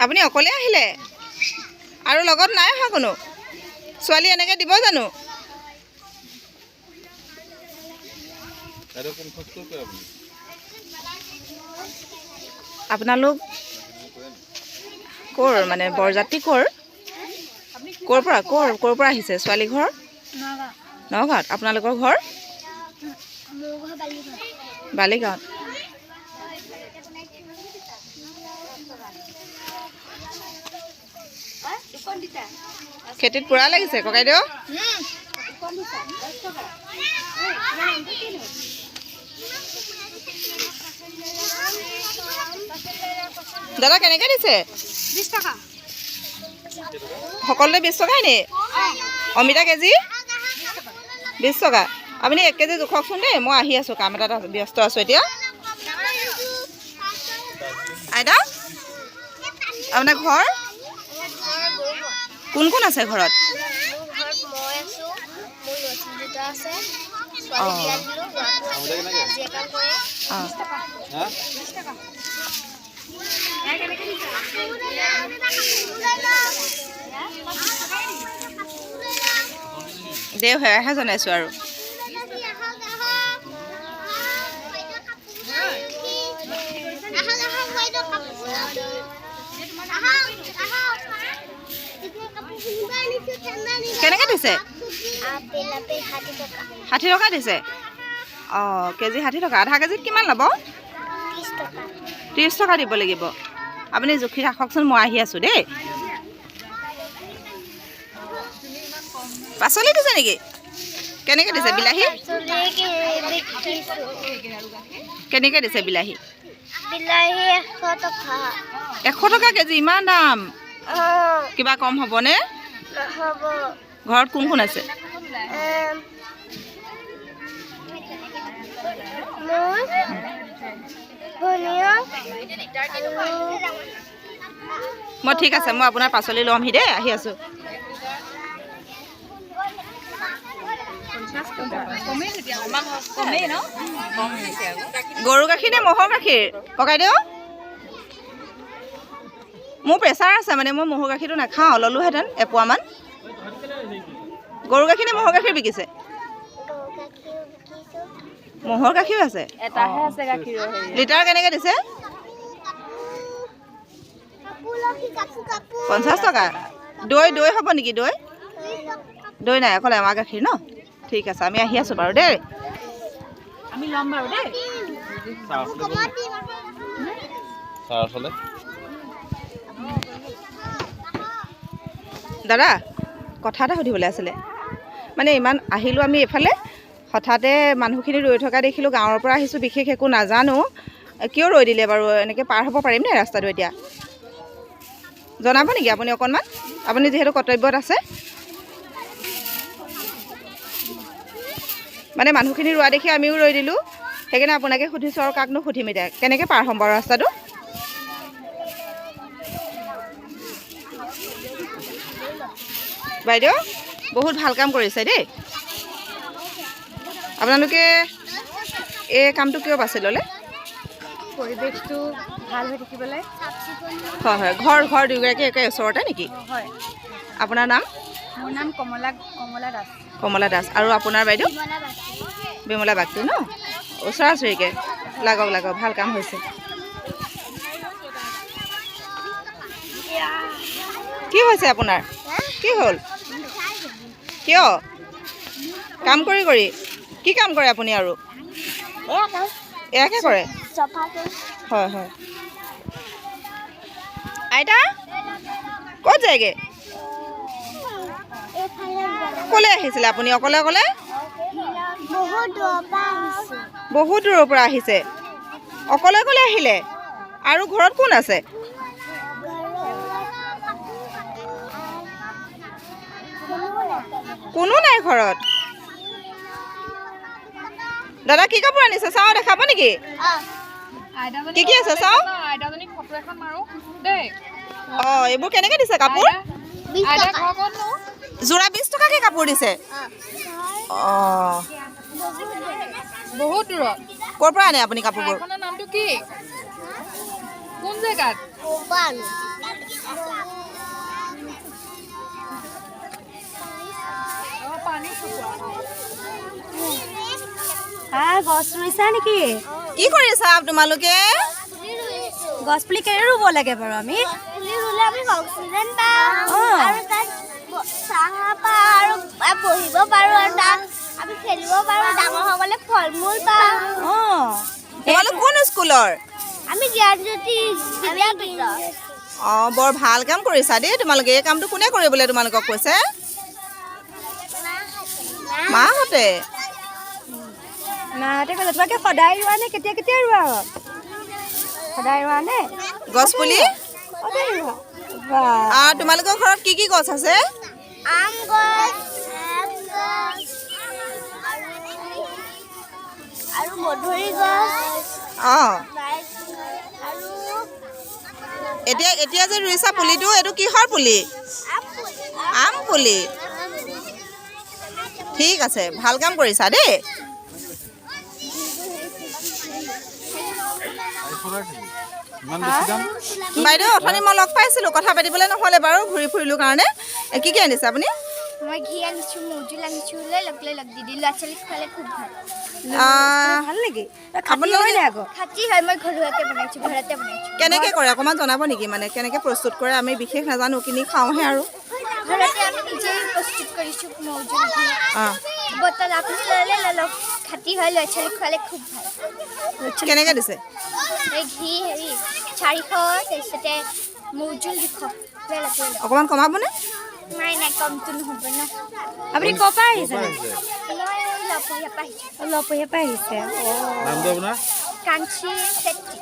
আপুনি অকলে আহিলে আৰু লগত নাই অহা কোনো? ছোৱালী এনেকৈ দিব জানো? আপোনালোক ক'ৰ, মানে বৰযাত্ৰী ক'ৰ, ক'ৰ পৰা, ক'ৰ ক'ৰ পৰা আহিছে? ছোৱালী ঘৰ নগাঁৱত, আপোনালোকৰ ঘৰ বালিগাঁৱত। খেতিত পুৰা লাগিছে ককাইদেউ? দাদা কেনেকৈ দিছে? 20 টকা। সকলোতে 20 টকাই নি? অমিতা কেজি 20 টকা। আপুনি 1 কেজি জোখকচোন দেই, মই আহি আছোঁ, কাম এটাত ব্যস্ত আছোঁ এতিয়া। আইতা, আপোনাৰ ঘৰ কোন কোন আছে ঘৰত? অঁ, দেও সেৱাহে জনাইছোঁ আৰু। কেনেকৈ দিছে? 60 টকা দিছে। অঁ, কেজি 60 টকা। আধা কেজিত কিমান ল'ব? 30 টকা দিব লাগিব। আপুনি জুখি ৰাখকচোন, মই আহি আছোঁ দেই। পাচলি দিছে নেকি? কেনেকৈ দিছে বিলাহী? কেনেকৈ দিছে বিলাহী? 100 টকা। 100 টকা কেজি, ইমান দাম? কিবা কম হ'বনে? ঘৰত কোন কোন আছে? মই ঠিক আছে, মই আপোনাৰ পাচলি ল'মহি দেই, আহি আছোঁ। গৰু গাখীৰ নে ম'হৰ গাখীৰ ককাইদেউ? মোৰ প্ৰেছাৰ আছে, মানে মই ম'হৰ গাখীৰটো নাখাওঁ, ল'লোহেঁতেন এপোৱামান। গৰু গাখীৰ নে ম'হৰ গাখীৰ বিকিছে? ম'হৰ গাখীৰো আছে। লিটাৰ কেনেকৈ দিছে? 50 টকা। দৈ দৈ হ'ব নেকি? দৈ দৈ নাই, অকল এমাহ গাখীৰ ন? ঠিক আছে, আমি আহি আছোঁ বাৰু দেই। আমি ল'ম বাৰু দেই। দাদা, কথা এটা সুধিবলৈ আছিলে। মানে ইমান আহিলোঁ আমি এইফালে, হঠাতে মানুহখিনি ৰৈ থকা দেখিলোঁ, গাঁৱৰ পৰা আহিছোঁ, বিশেষ একো নাজানো। কিয় ৰৈ দিলে বাৰু? এনেকৈ পাৰ হ'ব পাৰিম নে ৰাস্তাটো এতিয়া? জনাব নেকি আপুনি অকণমান? আপুনি যিহেতু কৰ্তব্যত আছে। মানে মানুহখিনি ৰোৱা দেখি আমিও ৰৈ দিলোঁ, সেইকাৰণে আপোনাকে সুধিছোঁ আৰু কাকনো সুধিম এতিয়া। কেনেকৈ পাৰ হ'ম বাৰু ৰাস্তাটো? বাইদেউ, বহুত ভাল কাম কৰিছে দেই। আপোনালোকে এই কামটো কিয় বাছি ল'লে? পৰিৱেশটো ভাল হৈ থাকিবলৈ। হয় হয়। ঘৰ ঘৰ দুয়োগৰাকী একে ওচৰতে নেকি? হয়। আপোনাৰ নাম? মোৰ নাম কমলা, কমলা দাস। কমলা দাস। আৰু আপোনাৰ বাইদেউ? বিমলা বাগচী ন? ওচৰা ওচৰিকৈ। লাগক লাগক, ভাল কাম হৈছে। কি হৈছে আপোনাৰ? কি হ'ল? কিয় কাম কৰি কৰি? কি কাম কৰে আপুনি আৰু? এয়াকে কৰে? হয় হয়। আইতা ক'ত যায়গৈ? ক'লৈ আহিছিলে আপুনি অকলে অকলে? বহুত দূৰৰ পৰা আহিছে, অকলে অকলে আহিলে? আৰু ঘৰত কোন আছে? কোনো নাই ঘৰত। দাদা কি কাপোৰ আনিছে চাওঁ, দেখাব নেকি? কি কি আছে চাওঁ? অঁ, এইবোৰ কেনেকৈ দিছে কাপোৰ? যোৰা 20 টকাকৈ কাপোৰ দিছে। অঁ, বহুত দূৰত। ক'ৰ পৰা আনে আপুনি কাপোৰবোৰ? নামটো কি? কোন জেগাত? হা, গছ ৰুইছা নেকি? কি কৰিছা তোমালোকে? গছ পুলি কেনেকৈ ৰুব লাগে বাৰু আমি? পুলি ৰুলে আমি অক্সিজেন পাওঁ আৰু তাত চাহ পাওঁ আৰু বহিব পাৰোঁ আৰু তাত আমি খেলিব পাৰোঁ, ডাঙৰসকলে ফল মূল পাওঁ। তোমালোক কোন স্কুলৰ? আমি জ্ঞানজ্যোতি বিদ্যাপীঠৰ। অঁ, বৰ ভাল কাম কৰিছা দেই তোমালোকে। এই কামটো কোনে কৰিবলৈ তোমালোকক কৈছে? মাহঁতে। মাহঁতে কৈছে। তোমালোকে সদায় ৰোৱা নে কেতিয়া কেতিয়া ৰোৱা? সদায় ৰোৱা নে? গছ পুলি? সদায় ৰোৱা। বাহ। তোমালোকৰ ঘৰত কি কি গছ আছে? আম গছ, আৰু মধুৰি গছ। আৰু এতিয়া এতিয়া যে ৰুইছা পুলিটো, এইটো কিহৰ পুলি? আম পুলি। আম পুলি। ঠিক আছে, ভাল কাম কৰিছা দেই। বাইদেউ, অথনি মই লগ পাইছিলোঁ, কথা পাতিবলৈ নহ'লে বাৰু, ঘূৰি ফুৰিলোঁ কাৰণে। কি কি আনিছে আপুনি? মই ঘি আনিছোঁ, মৌজোল আনিছোঁ। লৈ লওক, লৈ লওক দিদি, ল'ৰা ছোৱালীক খোৱালে খুব ভাল। ভাল নেকি? আপোনালোকে আকৌ খাটি হয়, মই ঘৰুৱাকৈ বনাইছোঁ, ঘৰতে বনাইছোঁ। কেনেকৈ কৰে অকণমান জনাব নেকি? মানে কেনেকৈ প্ৰস্তুত কৰে আমি বিশেষ নাজানো, কিনি খাওঁহে আৰু। ঘৰতে আমি নিজেই প্ৰস্তুত কৰিছোঁ মৌজোল, ঘি। বটল আপুনি ল'লে লৈ লওক, খাটি হয়, ল'ৰা ছোৱালীক খোৱালে খুব ভাল। কেনেকৈ দিছে? এই ঘি হেৰি 400, তাৰপিছতে মৌজোল 200। লৈ লওক, লৈ লওক। অকণমান কমাবনে? নাই নাই, কমটো নহ'ব ন। আপুনি ক'ৰ পৰা আহিছে? মই লপৰীয়াৰ পৰা আহিছোঁ। লপৰীয়াৰ পৰা আহিছে। নামটো আপোনাৰ? কাঞ্চি চেত্ৰী।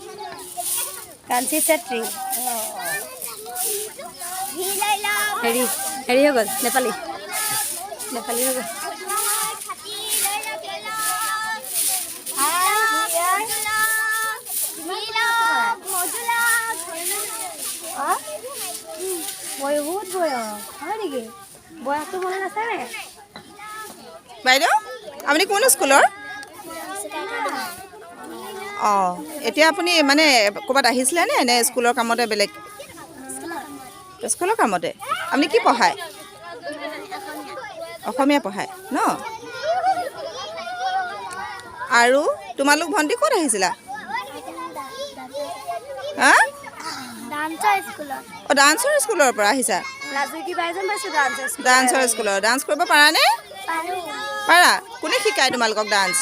কাঞ্চি চেত্ৰী। ঘি লৈ লওক। হেৰি হেৰি হৈ গ'ল, নেপালী নেপালী হৈ গ'ল। খাটি লৈ লওক, লৈ লওক। ঘি লওক, মৌজোল লওক। বহুত বয়স হয় নেকি? বয়সটো মনত আছে নে? বাইদেউ, আপুনি কোন স্কুলৰ? অঁ, এতিয়া আপুনি মানে ক'ৰবাত আহিছিলে নে নে স্কুলৰ কামতে? বেলেগ স্কুলৰ কামতে। আপুনি কি পঢ়ায়? অসমীয়া পঢ়ায় ন? আৰু তোমালোক ভণ্টি ক'ত আহিছিলা? হা? ডান্সৰ স্কুলত। অঁ, ডান্সৰ স্কুলৰ পৰা আহিছা? লাজুকী বাইজন পাইছোঁ ডান্সৰ। ডান্সৰ স্কুলৰ। ডান্স কৰিব পাৰানে? পাৰোঁ। পাৰা? কোনে শিকায় তোমালোকক ডান্স?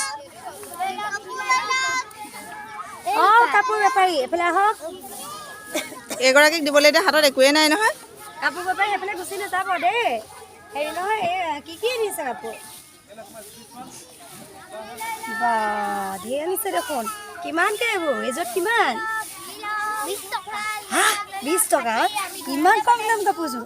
অঁ, কাপোৰ বেপাৰী এইফালে আহক। এইগৰাকীক দিবলৈ এতিয়া হাতত একোৱেই নাই নহয়। কাপোৰ বেপাৰী সেইফালে গুচি নাযাব দেই। হেৰি নহয়, এই কি কি আনিছে কাপোৰ? বা, ধেৰ আনিছে দেখোন। কিমানকৈ এইবোৰ? এইযোৰত কিমান? 20 টকা। হা, 20 টকা? ইমান কম দাম কাপোৰযোৰ?